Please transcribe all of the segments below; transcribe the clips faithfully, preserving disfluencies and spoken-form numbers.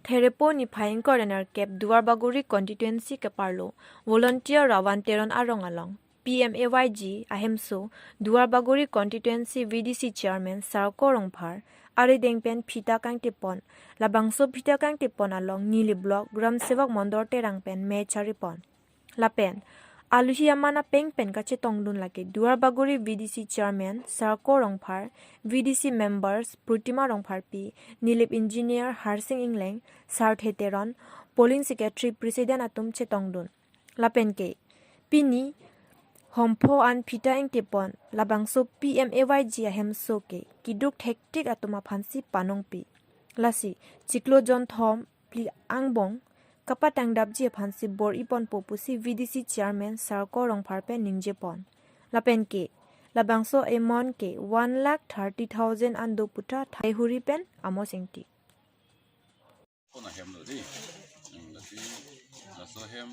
Therepo niphai ingkoi ra nerkep Duarbagori constituency keparlo volunteer Ravan Teron arong along P M A Y G ahemso Duarbagori constituency V D C chairman Sarko Rongphar arideng pen phita kangtipon, labangso phita kangtipon along Nilip block Gram Sevak Mondor Terang pen me charipon. Lapen aluhi aman apeng pen kachetongdun lake Duarbagori V D C chairman Sarko Rongphar, V D C members Protima Rongpharpi, Nilip engineer Harsing Engleng, Sarthe Teron, polling secretary, president atum chetongdun. Lapen ke pini Hompho an phita ingtipon labangso P M A Y G ahemso ke kiduk thektik atum aphansi panongpi. Lasi chiklo jonthom phli angbong kapatangdapji aphansi bor-iponpo pusi V D C chairman Sarko Rongphar pen ningjepon. Lapen ke labangso amount ke one lakh thirty thousand an do puta Thaihuri pen Amos Ingti. Kona hem lo di. Hmm, lasi laso hem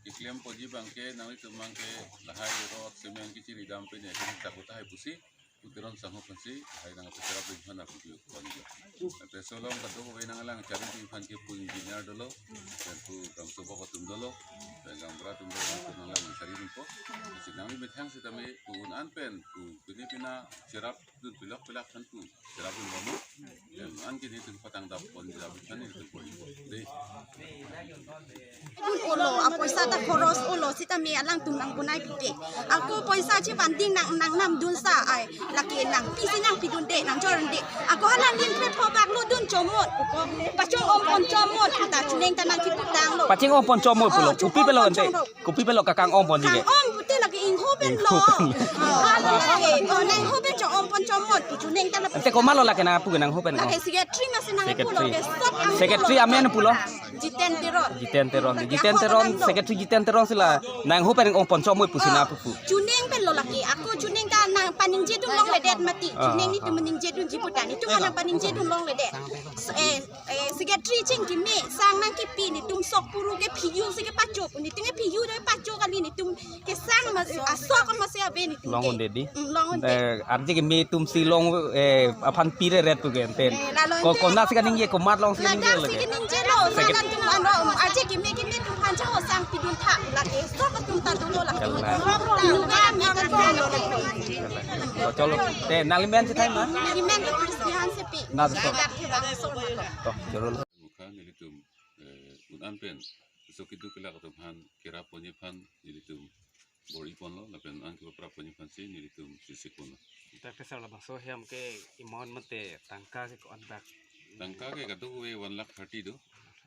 keklem ponji abangke nanglitum abangke lahai rod cement kechiri dam pen ya kini tak uta hai pusi Pu Teron sangho aphansi hai nangcherap ding aphan apu pi kon lo. Ate solong kadokave nanglang chari ding aphan ke pu engineer dolo, pen pu Gram Sevak atum dolo, pen gaonbura atum dolo, pu nanglang chari dingpo. Si nangli methang sitame pu un an pen pu pini pina cherap dun pilok pilak aphan pu cherap dun bom. Pen an ke nelitum patangdap pon cherap aphan nelitum pon po. Dei. Dun olo, apoisa ta khoros olo, sitame alangtum nangpunai pite. Ako poisa chepanding nang nangnamdunsa ai, lake nangpisi nangpidunde, nangjordunde. Ako hala nin kre phobak lo dun chomot, pupo. Pachong-ompon chomot, puta chuneng ta nangkiputanglo. Pachong-ompon chomot pulo. Oh, kopi pelo ente? Chomot. Kopi pelo kakang-ompon ji ke? Kang-om pute lake ingho pen lo. Ingho pen lo. Oh, lake, oh, nangho pen chong-ompon chomot, pu chuneng ta la. Ente komatlo lake nangpu ke nangho pen? Lake secretary masi nangpu lo. Secretary. Ke sop ang Secretary pulo. Amen pulo. Jiten Teron. Jiten Teron. Jiten Teron, Secretary Jiten Teron si la nangho pen ongpon chomot pusi nangpu. Chuneng pen lo lake. Ako chuneng ta nangpaningjedun longledet mati. Ah. Chuneng nelitum ningjedunji puta. Nelitum nangpaningjedun longledet. So, eh, eh, secretary chingkime, sang nangkipi, nelitum sok puru ke phiyu si kepachok. Nelitum ke phiyu do pachok kali nelitum. Kesang mas, asok masi ave nelitum ke. Long un-e di. Mm, long un-e. Eh, arje keme atum si long, eh, aphan pire ret pu ke enten. Eh, lalo ko ente. Konat si kaningje, komat along si kaningje lake. Ladak si kaningje lo, secretary. Sakan atum ano, arje keme keme atum aphan chahosang pidun tha lake. Sok atum ta dolo lake. Kalang. Nuga me ta dolo lake. Kalang. Oh, cholo. Te, nangli men si thai ma? Neli men ke Chris Bihan Sepi. Na, so. Ladak ke bang sok. To, cholo. Mukha nelitum, eh, un an pen. So kiduk kelak atum aphan, kerap ponji aphan, nelitum bor-iponlo, lapen an kepaprap ponji aphansi nelitum sisi ponlo. Dak ke sar labangso hem ke amount mate tangka ke ko-an dak? Tangka ke kadokave one lakh thirty do.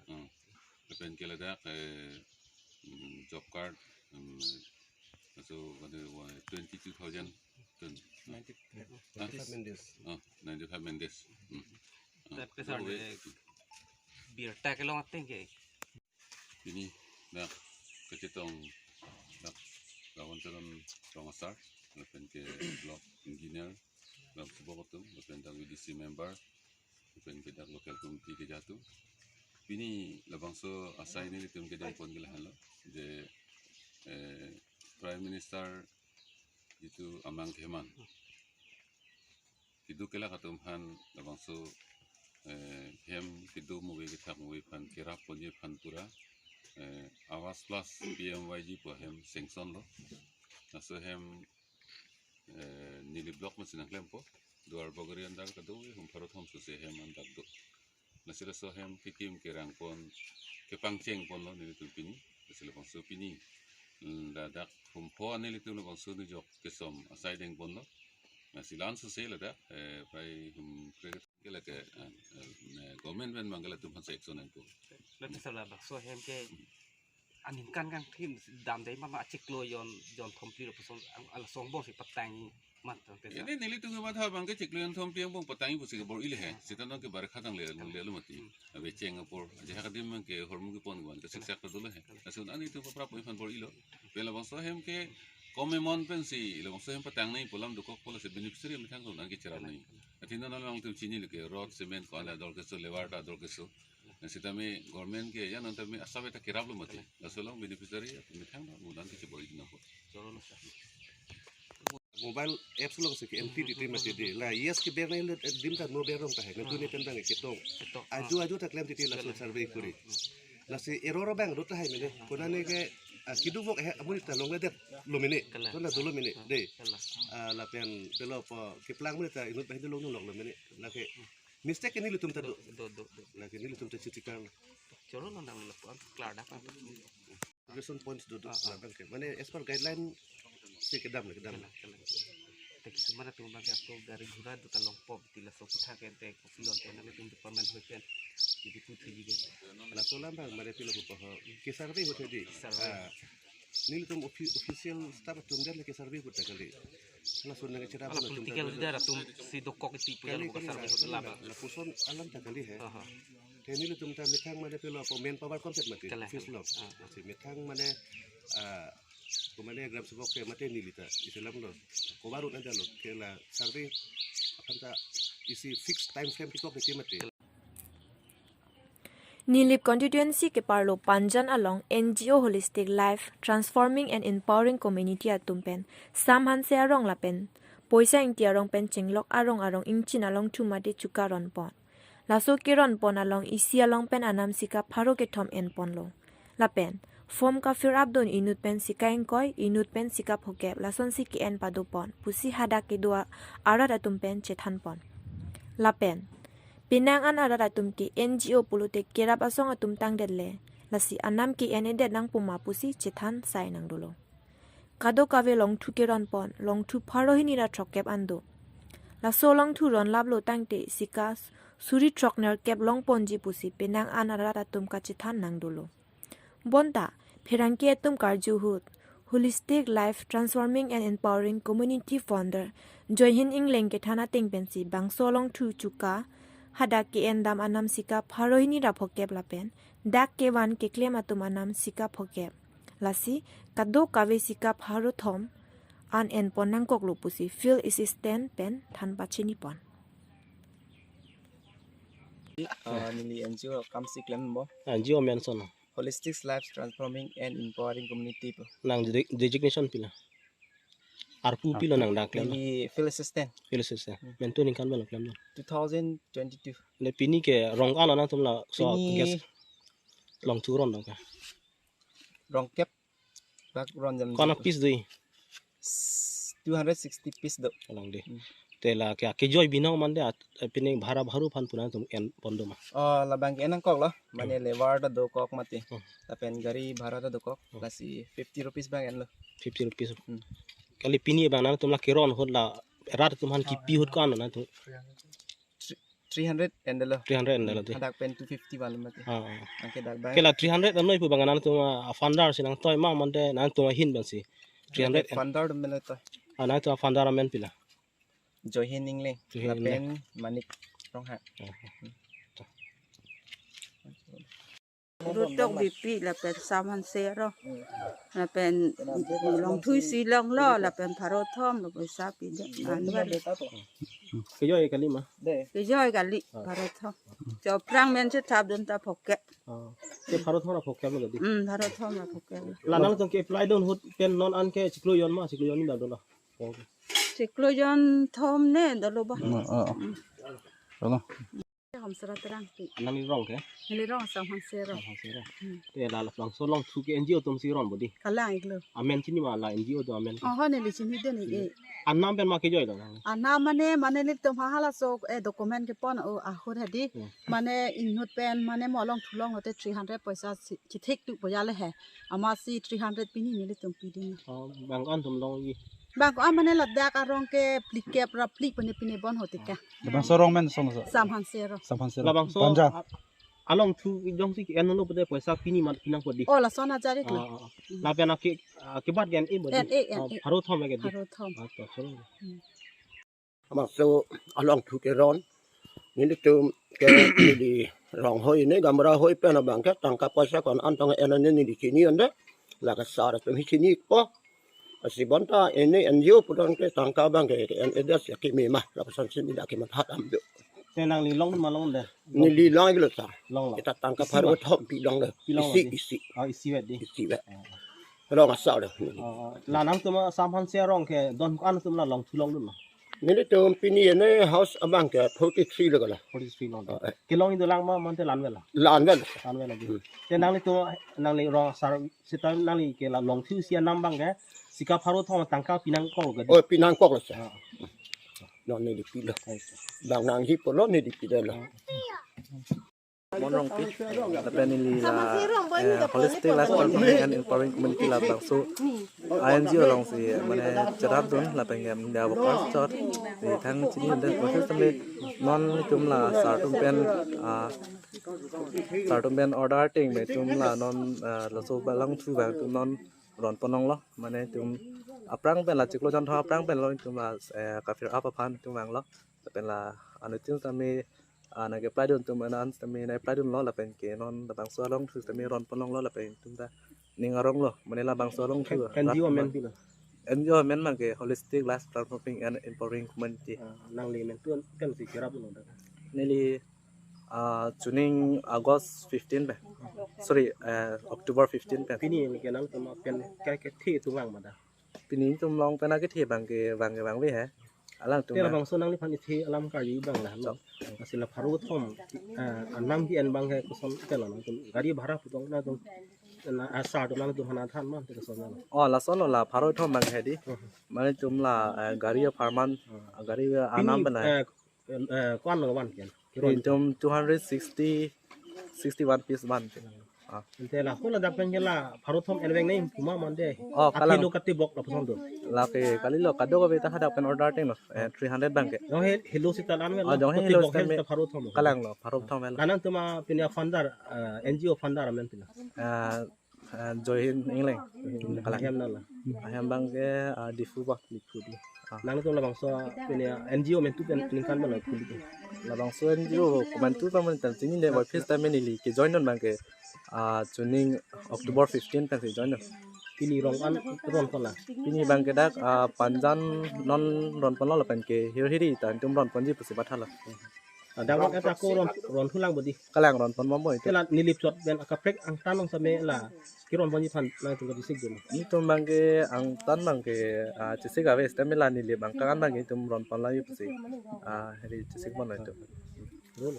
Hmm. Lapen ke ladak, eh, mm, job card, mm, so, what is it, twenty-two thousand, twen-, ninety, ah? Ninety-five Mendes. Oh, ninety-five Mendes. Hmm. Ah, dak ke sar kadokave. De birta kelong ateng ke. Pini dak kachetong dak Ravan Teron rong asar, lapen ke block engineer, Gram Sevak atum, lapen dak V D C member, lapen ke dak local committee keja atum. Pini labangso asai nelitum kedengpon ke lahenlo, je, eh, Prime Minister jitu amang keman. Kiduk kelak atum aphan labangso, eh, hem kedo mo ave kethak mo ave aphan kerap ponji aphan pura, eh, Awas Plus P M Y G pu ahem sanction lo. Laso hem, eh, Nilip block masi nangklempo. Duarbagori under kadokave hum pharo thom sose hem an dak do. Lasi laso hem kekim kerang pon, kepangcheng ponlo nelitum pini. Lasi labangso pini, mm, ladak Hompho an nelitum labangso nijok kesom asai dengponlo. Lasi la-an sose ladak, eh, pai hum kre ke lake, eh, eh, government pen mangala atum aphan action nangpo. Lasi sar labangso hem ke aningkan kangthim damde mama achiklo jon, jonthom phli lapuson ang, alasongbong si patang mantang te sa. Ini nelitum kematha abangke chiklo jonthom phli angbong patang pusi ke bor-ilo he. Sita nang ke barkha tang le, le lo mati. Hmm. Ave cheng apor. Aja hak adim abangke hormu kepon wan ke siksak ta dolo he. Asun ani tu paprap oi phan bor-ilo. Pen labangso hem ke kom amount pensi labangso hem patang nangji pu alam dokokpo, lasi beneficiary methang ron an kecherap nangji. Athengno nangtum chinilo ke rod, cement ko-an ador keso, labour ta ador keso. Sitame government ke ya nangtame asap ta keraplo mati. Laso along beneficiary methang ta un an kechebor-i nangpo. Mobile apps alongsi ke-entry titi mati dei. La yes keber nangji le, eh, adim ta no ber rong tahai. Nangtum ne pen bang ketong. Ito. Aju aju ta klem titi laso survey kori. Lasi error abang do tahai mene. Konane ke, ah, keduk vok he amonit ta longledet lo mene. Kalang. Kona dolo mene dei. Kalang. Ah, lapen pelo po keplang amonit ta inut banghini longlok lo mene. Lake mistake ke nelitum ta do. Do, do, do. Lake nelitum ta chitikang. Choro nang dang lapu an klar dak an. Observation points do do. Ah, ah. Labang ke. Mane as per guideline si kedam le, kedam. Kalang, kalang. Te kisumar atum bang ke ako gari ghura do ta longpo, ti laso kotha ke te kopi lon te nangtum department hoi pen. Jadi putri juga. Laso alam bang mane pilo pupo ho. Ke survey hote dei. Survey. Ah. Nelitum offi-, official staff atum den le ke survey ahut ta kali. Laso nang chera. Ala political leader atum si dokok iti pu. Kali, kali, survey ahut la, laba. Lapuson alam ta kali he. Aha. Te nelitum ta methang mane pilo po manpower concept mati. Kalang. Office lo. Ah. Lasi methang mane, ah, ko mane gram sebok ke mate neli ta isi alam lo. Kovarut ada lo ke la survey aphan ta isi fixed time frame kekok ke mati. Nilip constituency keparlo Panjan along N G O Holistic Life Transforming and Empowering Community atum pen Sam Hanse arong lapen Poisa Ingti arong pen chenglok arong arong ingchin alongthu mate chuka ronpon. Laso keronpon along isi along pen anam sika pharo kethom enponlo. Lapen form ka-fill up dun inut pen sika ingkoi, inut pen sika phokep, lasonsi ke-en padopon pusi hadak kedo arat atum pen chethanpon. Lapen penang an arat atum ke N G O pulote kerap asong atum tangdet le, lasi anam ke-en-edet nangpo ma pusi chethan sai nangdolo. Kadokave longthu keronpon, longthu pharo hini ra throkkep an do. Laso longthu ronlaplo tangte sika suri throknerkep longponji pusi penang an arat atum kachethan nangdolo. Bonta pherangke atum karju ahut Holistic Life Transforming and Empowering Community founder Joyhin Engleng kethan ateng pensi bangso longthu chuka hadak ke-en dam anam sika pharo hini ra phokep lapen dak kevan keklem atum anam sika phokep. Lasi kadokave sika pharo thom an enpon nangkoklo pusi field assistant pen than pachinipon. Ah, neli N G O kam si klempo. N G O mention. Holistic Life Transforming and Empowering Community pu. Nang de-, designation pila? Arpu pilo nang dak klem? Neli field assistant. Field assistant. Hmm. Mentu ningkan belo klem? Two thousand twenty-two. Le pini ke rong alo nangtum laso pini guest longthu ron dong ke? Rongkep bak ron jam. Kona piece do? S-, two hundred sixty piece do. Kalang dei. Hmm. Te la ke, kejoi binong mande at, eh, pini bhara bharu aphan pu nangtum enpon do ma? Oh, labang ke-en nangkoklo. Mane, hmm, labour ta dokok mati. Hmm. Lapen gari bhara ta dokok. Hmm. Lasi fifty rupees bang enlo. Fifty rupees. Hmm. Kali pini bang nangtum la keron ahut la rat atum aphan kipi ahut ko-an nangtum? Three hundred endelo. Three hundred endelo dei. Hadak pen two fifty bang mati. Ah, ah. Anke dak bang. Ke la three hundred anoi pu bang nangtum a-founder si nangtoi ma mande nangtum ahin bang si? Three hundred en-, founder do melo toi. Ah, nangtum a-founder amen pila? Joyhin Engleng. Joyhin Engleng. Lapen Manik Ronghang. Ah. Rutok Bipi lapen Sam Hanse arong. Lapen longthu isi longlo lapen pharo thom lo poisa pidun anwar. Kejoi kali ma? Kejoi kali, ah, pharo thom. Choprang men chethap dun ta phokep. Ah. Ke pharo thom ra phokep lo dei? Hmm, pharo thom ra phokep. La nangtum ke-apply dun ahut pen non an ke chiklo jon ma, chiklo jon ni dam dolo? Okay. Chiklo jon thom ne dolo ba. Hmm, ah, ah. Hmm. Dolo. Homsra Terangpi. Nangli rong ke? Neli rong Sam Hanse arong. Sam Hanse arong. Hmm. Te la labangso longthu ke N G O atum si ronpo dei? Kalang iklo. Amen chini ma la N G O atum amen ke? Oh, neli chinidun ik. Anam pen ma kejoi lo nang? Anam mane, mane nelitum ha halaso, eh, document kepon, oh, ahut hedi. Hmm. Mane inut pen, mane mo longthu longlo te three hundred poisa si, chithik tu poisa le he. Amatsi three hundred pini nelitum pidun. Oh, bang ko-an atum longji? Bang ko-an mane ladak arong ke phlikep ra phli pine pine bon ahut ke. Labangso arong men song so? Sam Hanse arong. Sam Hanse arong. Labangso Panjan. A-, alongthu jongsi enlo pute poisa pini mat pinangpo dei? Oh, lason ajari ko. Ah, ah, ah. Hmm. Lapen ake, ah, kebat ke en-e po dei? En-e, ah, en-e. Pharo thom ke dei? Pharo thom. Ah, to, pharo. Hmm. Labangso alongthu keron. Nelitum ke neli rong hoi ne gamra hoi pen abang ke tangka poisa ko-an tong en ne neli chini ande. La ke sar atum hi chinipo. Lasi bonta ini N G O pudon ke tangka bang ke, ke en-edet ya keme ma, lapuson si neli dak kematha dam do. Te nangli long ma longde? Neli long iklo ta. Longlo. Kita tangka pharo thom pilonglo. Pilonglo dei? Isi, isi. Oh, isi vet dei. Isi vet. Oh. Rong asar. Oh, la nangtum asam hanse arong ke don ko-an atum la longthu longdun lo? Nelitum pini ene house abang ke forty-three lo kala. Forty-three long. Oh, eh. Kelong idolang ma mante la-an vel lo? La-an vel. La-an vel lo di. Hmm. Te nanglitum, nangli rong asar seta nangli ke la longthu isi anam abang ke sika pharo thom tangka pinangkok lo ke di? Oh, pinangkok lo sir. Ah. Non neli pilo. Baik. Bang nangji pulo neli pilo lo. Ah. Mon Rongpi, lapen neli la, eh, Holistic Life Transforming and Empowering Community labangso a N G O alongsi, mane, cherapdun lapen ke media workers chot, eh, thang chini de proses tame non itum la asar atum pen, ah, asar atum pen order ting me itum la non, ah, laso alang thu abang itum non ron pon longlo, mane itum aphrang pen la chiklo jon tho aphrang pen lo itum la, eh, ka-fill up aphan itum vanglo. Lapen la anuttin tame, ah, nang ke-apply dun atum anan tame nang-apply dunlo lapen ke non labangso along thu tame ron pon longlo lapen itum ta ning arong lo, mane labangso along thu. N G O amen pilo? N G O amen abang ke Holistic Life Transforming and Empowering Community. Ah, nangli amen tu kan si kerap lo dak? Neli, ah, chuning August fifteen pen. Sorry, eh, October fifteen pen. Pini ke nangtum pen ke kethe atum vang ma dak? Pini itum along pen akethe abang ke vang ke vangve he. Alangtum. Te labangso nangliphan ithe alam karju abang la, no? Chok. Lasi la pharo thom, eh, anam ke-en abang ke koson ke lo nangtum gari bhara pu tong nangtum, na asar atum nangtum aphan than ma te koson lo? Oh, lason lo la pharo thom abang he di. Hmm. Mane itum la, eh, gari apharman, hmm, gari anam pini, pen ai. Eh, eh, ko-an lo van ke? Kiron. Itum two hundred sixty, sixty-one piece van. Ah. Ante la hula dak pen ke la pharo thom en veng nangji pu ma mante? Oh, kalang. Athelo katibok lapuson do? La ke kalilo, kadokave ta hadak pen order ting lo. Eh, three hundred abang ke. Jong he helo sita an vel. Oh, jong he helo katibok sita he me. Sita pharo thom. Kalang lo, pharo thom lo. La nangtum a pini a founder, eh, N G O founder amen pilo? Eh, eh, Joy Hind Engleng. Kalang. Ahem nang la? Ahem abang ke, ah, Diphu ba. Diphu di. Ah. Nangtum labangso pini N G O amen tu pen ningkan mana khuli? Labangso N G O komantu ta man tal chini de, first time neli ke-join dun abang ke, ah, chuning October fifteen pen si join dun. Pini rong an ron pon la? Pini abang ke dak, ah, Panjan non ron pon lo lapen ke hir hiri ta itum ron ponji pusi matha lo. Ah, dak ron eta ko ron, ron thu lang bo di? Kalang, ron pon bombo itum. Te la neli chot pen akaprek angtan along same la keron ponji aphan nangtum kachesik dun? Itum abang ke angtan abang ke, ah, chesik ave, sitame la neli abang ke angtan abang ke itum ron pon lagi pusi. Ah, hiri chesik pon lo itum. Ron.